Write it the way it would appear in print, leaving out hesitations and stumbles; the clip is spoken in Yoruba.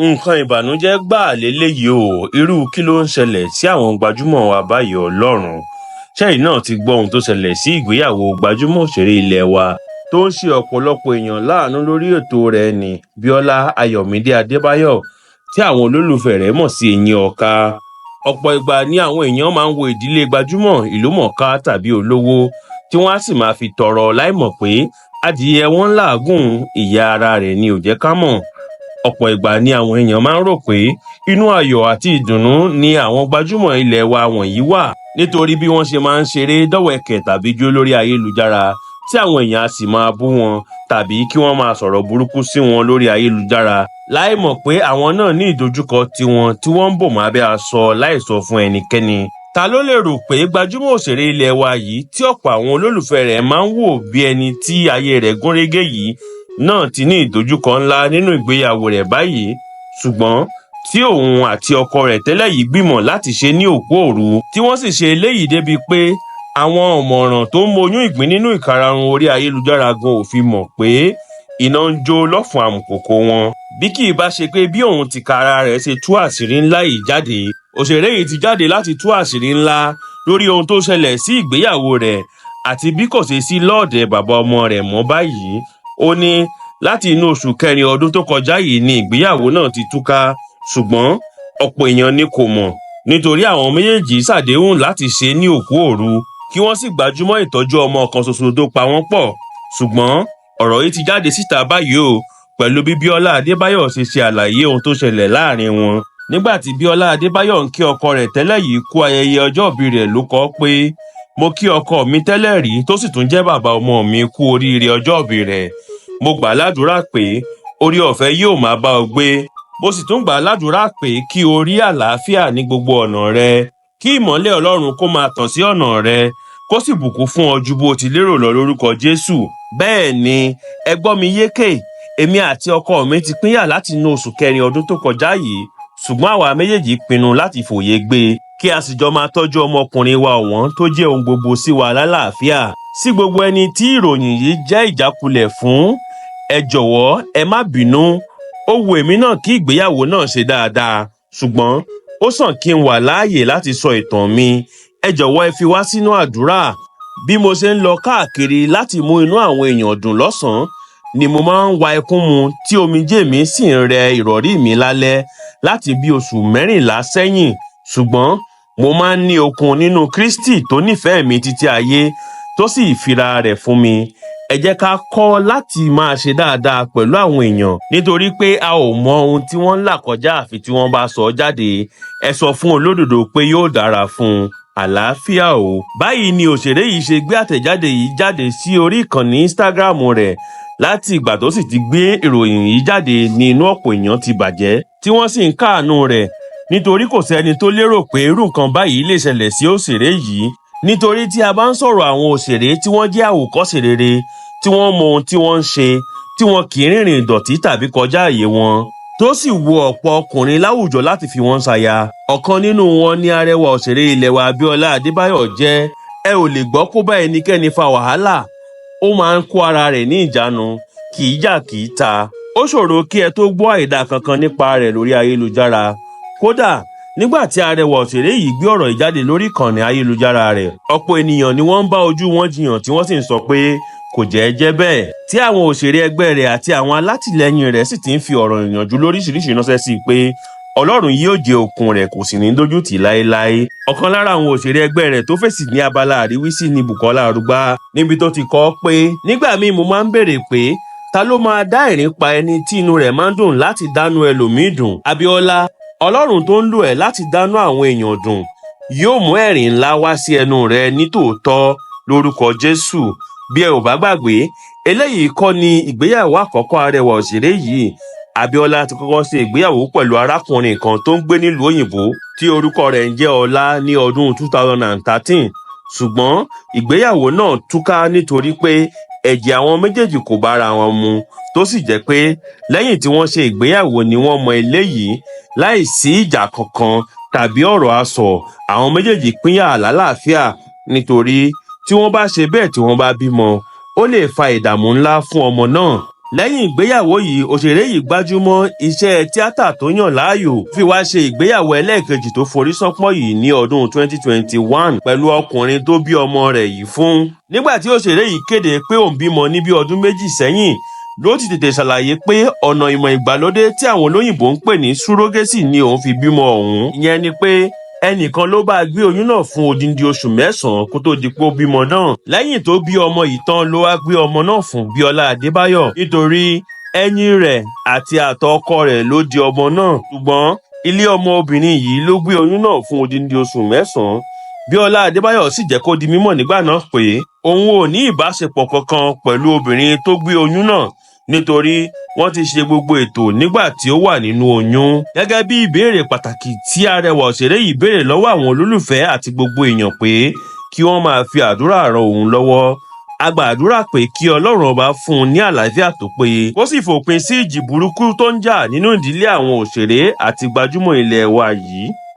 Nǹkan ìbànújẹ́ gbáà lélẹ́yìí o. Irú kí ló ń ṣẹlẹ̀ sí àwọn gbajúmọ̀ wa báyìí? Ọlọ́run ṣẹ́yìn náà ti gbọ́ ohun tó ṣẹlẹ̀ sí ìgbéyàwó gbajúmọ̀ òṣèré ilé wa tó ń ṣe ọ̀pọ̀lọpọ̀ èèyàn láàánú lórí ètò rẹ̀ ní Bíọ́lá Ayọ̀mídé Adébáyọ̀, tí àwọn olólùfẹ́ rẹ̀ mọ̀ sí Eyín Ọ̀ka. Ọ̀pọ̀ ìgbà ni àwọn èèyàn máa ń wo ìdílé gbajúmọ̀, ìlúmọ̀ọ́ká tàbí olówó, tí wọ́n á sì máa fi tọrọ láìmọ̀ pé adìyẹ wọn ń làágùn, ìyá ara rẹ̀ ni ò jẹ́ ká mọ̀. Ọ̀pọ̀ ìgbà ni àwọn èèyàn máa ń rò pé inú ayọ̀ àti ìdùnnú ni àwọn gbajúmọ̀ ilé wa wọ̀nyí wà, nítorí bí wọ́n ṣe máa ń ṣeré, dọ́wẹ̀kẹ̀ tàbí jó lórí ayélujára, tí àwọn èèyàn á sì máa bú wọn tàbí kí wọ́n máa sọ̀rọ̀ burúkú sí wọn lórí ayélujára, láìmọ̀ pé àwọn náà ní ìdojúkọ tiwọn tí wọ́n ń bò mábẹ́ aṣọ láì sọ fún ẹnikẹ́ni. Ta ló lè rò pé gbajúmọ̀ òṣèré ilé wa yìí, tí ọ̀pọ̀ àwọn olólùfẹ́ rẹ̀ máa ń wò bí ẹni tí ayé rẹ̀ gúnrégé yìí náà ti ní ìdojúkọ ńlá nínú ìgbéyàwó rẹ̀ báyìí, ṣùgbọ́n tí òun àti ọkọ rẹ̀ tẹ́lẹ̀ yìí gbìmọ̀ láti ṣe ní òkú òru, tí wọ́n sì ṣe eléyìí débi pé àwọn ọ̀mọ̀ràn tó ń moyún ìgbín nínú ìkarahun orí ayélujára gan ò fi mọ̀ pé iná ń jó lọ́fun àmùkòkò wọn, bí kì í bá ṣe pé bí òun tìkára rẹ̀ ṣe tú àṣírí ńlá yìí jáde? Òṣèré yìí ti jáde láti tú àṣírí ńlá lórí ohun tó ṣẹlẹ̀ sí ìgbéyàwó rẹ̀ àti bí kò ṣe sí lọ́ọ̀dẹ̀ bàbá ọmọ rẹ̀ mọ́ báyìí. Ó ní láti inú oṣù kẹrin ọdún tó kọjá yìí ni ìgbéyàwó náà ti túká, ṣùgbọ́n ọ̀pọ̀ èèyàn ni kò mọ̀, nítorí àwọn méjèèjì ṣàdéhùn láti ṣe ní òkú òru, kí wọ́n sì gbájúmọ́ ìtọ́jú ọmọ kan ṣoṣo tó pa wọ́n pọ̀. Ṣùgbọ́n ọ̀rọ̀ yìí ti jáde síta báyìí o, pẹ̀lú bí Bíọ́lá Adébáyọ̀ ṣe ṣe àlàyé ohun tó ṣẹlẹ̀ láàrin wọn. Nígbà tí Bíọ́lá Adébáyọ̀ ń kí ọkọ rẹ̀ tẹ́lẹ̀ yìí kú ayẹyẹ ọjọ́òbí rẹ̀, ló kọ pé, "Mo kí ọkọ mi tẹ́lẹ̀ rí, tó sì tún jẹ́ bàbá ọmọ mi, kú oríire ọjọ́òbí rẹ̀. Mo gbà ládùúrà pé orí ọ̀fẹ́ yóò máa bá ọ gbé. Mo sì tún gbà ládùúrà pé kí o rí àlàáfíà ní gbogbo ọ̀nà rẹ, kí ìmọ́lẹ̀ Ọlọ́run kó máa tàn sí ọ̀nà rẹ, kó sì bùkún fún ọ ju bó ti lérò lọ lórúkọ Jésù. Bẹ́ẹ̀ ni, ẹ gbọ́ mi yékè, èmi àti ọkọ mi ti pínyà láti inú oṣù kẹrin ọdún tó kọjá yìí, ṣùgbọ́n àwa méjèèjì pinnu láti fòye gbé e, kí a sì jọ máa tọ́jú ọmọkùnrin wa ọ̀wọ́n tó jẹ́ ohun gbogbo sí wa lálàáfíà. Sí gbogbo ẹni tí ìròyìn yìí jẹ́ ìjákulẹ̀ fún, ẹ jọ̀wọ́, ẹ má bínú. Ó wu èmi náà kí ìgbéyàwó náà ṣe dáadáa, ṣùgbọ́n ó sàn kí n wà láàyè láti sọ ìtàn mi. Ẹ jọ̀wọ́, ẹ fi wá sínú àdúrà. Bí mo ṣe ń lọ káàkiri láti mú inú àwọn èèyàn dùn lọ́sàn-án ni mo máa ń wa ẹkún mu, tí omijé mi sì ń rẹ ìrọ̀rí mi lálẹ́ láti bí oṣù 14 sẹ́yìn. Ṣùgbọ́n mo máa ń ní okun nínú Kristi tó nífẹ̀ẹ́ mi títí ayé, tó sì fira rẹ̀ fún mi. Ẹ jẹ́ ká kọ́ láti máa ṣe dáadáa pẹ̀lú àwọn èèyàn, nítorí pé a ò mọ ohun tí wọ́n ń là kọjá àfi tí wọ́n bá sọ ọ́ jáde. Ẹ sọ fún olódodo pé yóò dára fún un. Àlàáfíà o." Báyìí ni òṣèré yìí ṣe gbé àtẹ̀jáde yìí jáde sí orí ìkànnì Instagram rẹ̀. Láti ìgbà tó sì ti gbé ìròyìn yìí jáde ní inú ọ̀pọ̀ èèyàn ti bàjẹ́, tí wọ́n sì ń káàánú rẹ̀, nítorí kò sẹ́ni tó lérò pé irú nǹkan báyìí lè ṣẹlẹ̀ sí òṣèré yìí. Nítorí tí a bá ń sọ̀rọ̀ àwọn òṣèré tí wọ́n jẹ́ àwòkọ́ṣe rere, tí wọ́n mọ ohun tí wọ́n ń ṣe, tí wọn kì í rìnrìn ìdọ̀tí tàbí kọjá àyè wọn, tó sì wu ọ̀pọ̀ ọkùnrin láwùjọ láti fi wọ́n ṣaya, ọ̀kan nínú wọn ní arẹwà òṣèré ilẹ̀ wa Abíọ́lá Adébáyọ̀ jẹ́. Ẹ ò lè gbọ́ kó bá ẹnikẹ́ni fa wàhálà. Ó máa ń kó ara rẹ̀ ní ìjánu, kì í jà, kì í ta. Ó ṣòro kí ẹ tó gbọ́ àìdá kankan nípa rẹ̀ lórí ayélujára. Kódà nígbà tí arẹwà òṣèré yìí gbé ọ̀rọ̀ yìí jáde lórí ìkànnì ayélujára rẹ̀, ọ̀pọ̀ ènìyàn ni wọ́n ń bá ojú wọn jiyàn, tí wọ́n sì ń sọ pé kò jẹ́ jẹ́ bẹ́ẹ̀, tí àwọn òṣèré ẹgbẹ́ rẹ̀ àti àwọn alátìlẹyìn rẹ̀ sì ti ń fi ọ̀rọ̀ ìyànjú lóríṣiríṣi ránṣẹ́ sí i pé Ọlọ́run yóò jẹ́ okun rẹ̀, kò sì ní dójú tì láéláé. Ọ̀kan lára àwọn òṣèré ẹgbẹ́ rẹ̀ tó fèsì ní abala àríwísí ní Bukola Arugba, níbi tó ti kọ pé, "Nígbà míì, mo máa ń béèrè pé ta ló máa dá ẹ̀rín pa ẹni tí inú rẹ̀ máa ń dùn láti dánú ẹlòmíì dùn. Abíọ́lá, Ọlọ́run tó ń lò ẹ́ láti dánú àwọn èèyàn dùn yóò mú ẹ̀rín ńlá wá sí ẹnu rẹ nítòótọ́ lórúkọ Jésù." Bí ẹ ò bá gbàgbé, eléyìí kọ́ ni ìgbéyàwó àkọ́kọ́ arẹwà òṣèré yìí. Abíọ́lá ti kọ́kọ́ ṣe ìgbéyàwó pẹ̀lú arákùnrin kan tó ń gbé nílùú òyìnbó tí orúkọ rẹ̀ ń jẹ́ Ọlá ní ọdún 2013, ṣùgbọ́n ìgbéyàwó náà túká nítorí pé ẹ̀jẹ̀ àwọn méjèèjì kò bára wọn mu, tó sì jẹ́ pé lẹ́yìn tí wọ́n ṣe ìgbéyàwó ni wọ́n mọ eléyìí. Láì sí ìjà kankan tàbí ọ̀rọ̀ asọ̀, àwọn méjèèjì pínyà lálàáfíà, nítorí tí wọ́n bá ṣe bẹ́ẹ̀, tí wọ́n bá bímọ, ó lè fa ìdààmú ńlá fún ọmọ náà. Lẹ́yìn ìgbéyàwó yìí, òṣèré yìí gbájúmọ́ iṣẹ́ tíátà tó yàn láàyò, fi wá ṣe ìgbéyàwó ẹlẹ́ẹ̀kejì tó forí ṣánpọ́n yìí ní ọdún 2021 pẹ̀lú ọkùnrin tó bí ọmọ rẹ̀ yìí fún. Nígbà tí òṣèré yìí kéde pé òun bímọ ní bí ọdún 2 sẹ́yìn, ló ti tètè ṣàlàyé pé ọ̀nà ìmọ̀ ìgbàlódé tí àwọn olóyìnbó ń pè ní surrogacy ni òun fi bímọ ọ̀hún. Ìyẹn ni pé ẹnìkan ló bá gbé oyún náà fún odindi oṣù 9 kó tó di pé ó bímọ náà. Lẹ́yìn tó bí ọmọ yìí tán ló wá gbé ọmọ náà fún Bíọ́lá Adébáyọ̀, nítorí ẹyin rẹ̀ àti àtọ̀ ọkọ rẹ̀ ló di ọmọ náà. Ṣùgbọ́n ilé ọmọ obìnrin yìí ló gbé oyún náà fún odindi oṣù 9. Bíọ́lá Adébáyọ̀ sì jẹ́ kó di mímọ̀ nígbà náà pé òun ò ní ìbáṣepọ̀ kankan pẹ̀lú obìnrin tó gbé oyún náà, nítorí wọ́n ti ṣe gbogbo ètò nígbà tí ó wà nínú oyún. Gẹ́gẹ́ bí ìbéèrè pàtàkì tí arẹwà òṣèré yìí béèrè lọ́wọ́ àwọn olólùfẹ́ àti gbogbo èèyàn pé kí wọ́n máa fi àdúrà ran òun lọ́wọ́. A gbàdúrà pé kí Ọlọ́run Ọba fún un ní àlàáfíà tó péye, kó sì fòpin sí ìjì burúkú tó ń jà nínú ìdílé àwọn òṣèré àti gbajúmọ̀ ilé wa yìí.